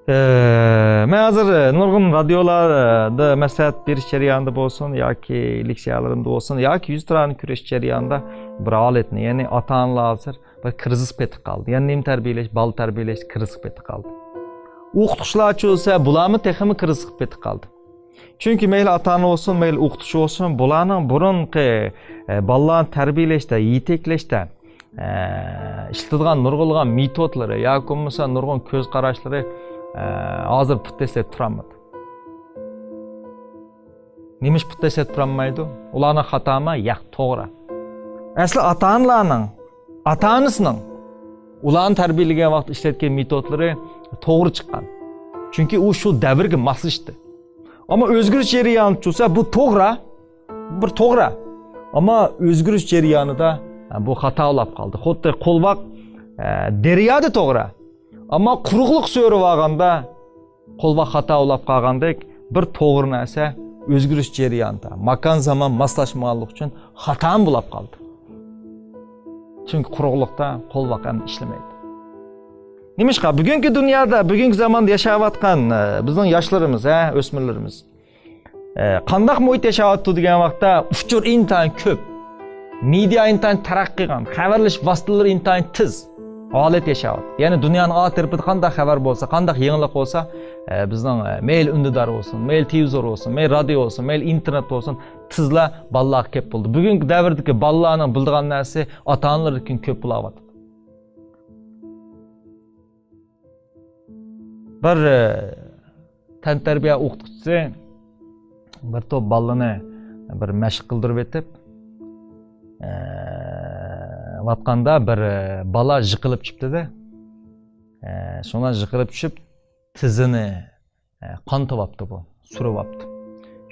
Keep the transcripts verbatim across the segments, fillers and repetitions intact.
ئە، مەن ھازىر نۇرغۇن رادىيولاردا مەسلىھەت بېرىش جەريانىدا بولسۇن ياكى لېكسىيەلىرىمدە بولسۇن ياكى يۈزتۇرانە كۈرەش جەريانىدا بىر ھالەتنى، يەنى ئاتا-ئانىلار ھازىر بىر كىرىزىسقا پېتىپ قالدى. يەنى نېمە تەربىيەلەش، بالا تەربىيەلەشتە كىرىزىسقا پېتىپ قالدى. ئوقۇتقۇچىلارچۇ بولسا، بۇلارمۇ تېخىمۇ كىرىزىسقا پېتىپ قالدى. چۈنكى مەيلى ئاتا-ئانا بولسۇن، مەيلى ئوقۇتقۇچى بولسۇن، بۇلارنىڭ بۇرۇنقى، ئە، بالىلارنى تەربىيەلەشتە، يېتەكلەشتە، ئە، ئىشلىتىدىغان نۇرغۇنلىغان مېتودلىرى ياكى بولمىسا نۇرغۇن كۆز قاراشلىرى، ئە، ھازىر پۇت تەسلەپ تۇرالمىدى. نېمىش پۇت تەسلەپ تۇرالمايدۇ؟ ئۇلارنىڭ خاتامۇ؟ ياق، توغرا. ئەسلى ئاتا-ئانىلارنىڭ، ئاتا-ئانىسىنىڭ ئۇلارنى تەربىيەلىگەن ۋاقىت ئىشلەتكەن مېتودلىرى توغرا چىققان. چۈنكى ئۇ شۇ دەۋرگە ماسلىشتى. ئەمما ئۆزگىرىش جەريانى چۈشسە، بۇ توغرا، بىر توغرا. ئەمما ئۆزگىرىش جەريانىدا، ھە، بۇ خاتا بولاپ قالدى. خۇددى قولۋاق، ھە، دەريادا توغرا. ئەمما قۇرۇقلۇق سۆرىۋالغاندا قولۋاق خاتا بولاپ قالغاندەك، بىر توغرا نەرسە ئۆزگىرىش جەريانىدا، ماكان زامان ماسلاشمىغانلىقى ئۈچۈن خاتامۇ بولاپ قالدى. چۈنكى قۇرۇقلۇقتا قولۋاق ئەمدى ئىشلىمەيدۇ. نېمىشقا؟ بۈگۈنكى دۇنيادا، بۈگۈنكى زاماندا ياشاۋاتقان، ئە، بىزنىڭ ياشلىرىمىز، ھە، ئۆسمۈرلىرىمىز، ئە، قانداق مۇھىتتا ياشاۋاتىدۇ دېگەن ۋاقىتتا، ئۇچۇر ئىنتايىن كۆپ، مېدىيا ئىنتايىن تەرەققىي قىلغان، خەۋەرلىشىش ۋاسىتىلىرى ئىنتايىن تېز ھالەتتە ياشاۋاتىدۇ. يەنى دۇنيانىڭ ئا تەرىپىدە قانداق خەۋەر بولسا، قانداق يېڭىلىق بولسا، ئە، بىزنىڭ، ئە، مەيلى ئۈندىدار بولسۇن، مەيلى تېلېۋىزور بولسۇن، مەيلى رادىيو بولسۇن، مەيلى ئىنتېرنېت بولسۇن، تېزلا بالىلارغا كەپ بولدى. بۈگۈنكى دەۋردىكى بالىلارنىڭ بىلىدىغان نەرسىسى ئاتا-ئانىلىرىدىكىن كۆپ بولاۋاتىدۇ. بىر، ئە، تەنتەربىيە ئوقۇتقۇچىسى بىر توپ بالىنى بىر مەشىق قىلدۇرۇپ ئېتىپ، ئە، ۋاتقاندا بىر، ئە، بالا يىقىلىپ چۈشۈپتۇ-دە. ئە، شۇڭا يىقىلىپ چۈشۈپ، تىزىنى، ئە، قان تاۋاپتۇ بۇ، سۈرۈۋاپتۇ.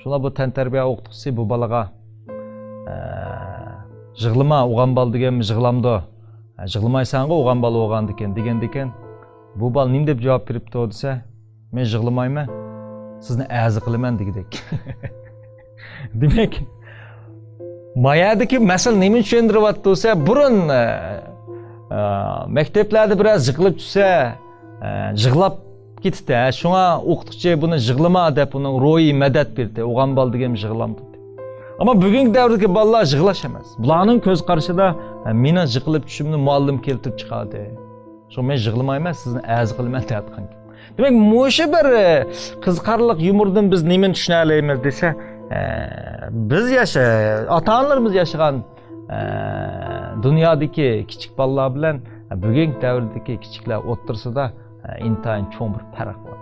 شۇڭا بۇ تەنتەربىيە ئوقۇتقۇچىسى بۇ بالىغا، ئە، «يىغلىما، ئوغان بالا دېگەن يىغلامدۇ؟ ئە، يىغلىمايسەنغۇ، ئوغان بالا بولغاندىكىن» دېگەندىكىن، بۇ بالا نېمە دەپ جاۋاب بېرىپتۇ دېسە، «مەن يىغلىمايمەن، سىزنى ئەزا قىلىمەن» دېگۈدەك. دېمەك، ما يەردىكى مەسىلە نېمىنى چۈشەندۈرۈۋاتىدۇ دېسە، بۇرۇن، ئە، ئە، مەكتەپلەردە بىرەر يىقىلىپ چۈشسە، ئە، يىغلاپ كېتىتتى. شۇڭا ئوقۇتقۇچى بۇنى «يىغلىما» دەپ، ئۇنىڭ روھىي مەدەت بېرىدۇ. «ئوغان بالا دېگەن يىغلامدۇ» دەپ. ئەمما بۈگۈنكى دەۋردىكى بالىلار يىغلاش ئەمەس. بۇلارنىڭ كۆز قارىشىدا، ئە، مېنىڭ يىقىلىپ چۈشۈشۈمنى مۇئەللىم كەلتۈرۈپ چىقاردى. شۇڭا مەن يىغلىمايمەن، سىزنى ئەزا قىلىمەن دەۋاتقان گەپ. دېمەك، مۇشۇ بىر، ئە، قىزىقارلىق يۇمۇردىن بىز نېمىنى چۈشىنەلەيمىز دېسە، ئە، بىز ياشا-، ئاتا-ئانىلىرىمىز ياشىغان، ئە، دۇنيادىكى كىچىك بالىلار بىلەن بۈگۈنكى دەۋردىكى كىچىكلەر ئوتتۇرىسىدا، ئە، ئىنتايىن چوڭ بىر پەرق بار.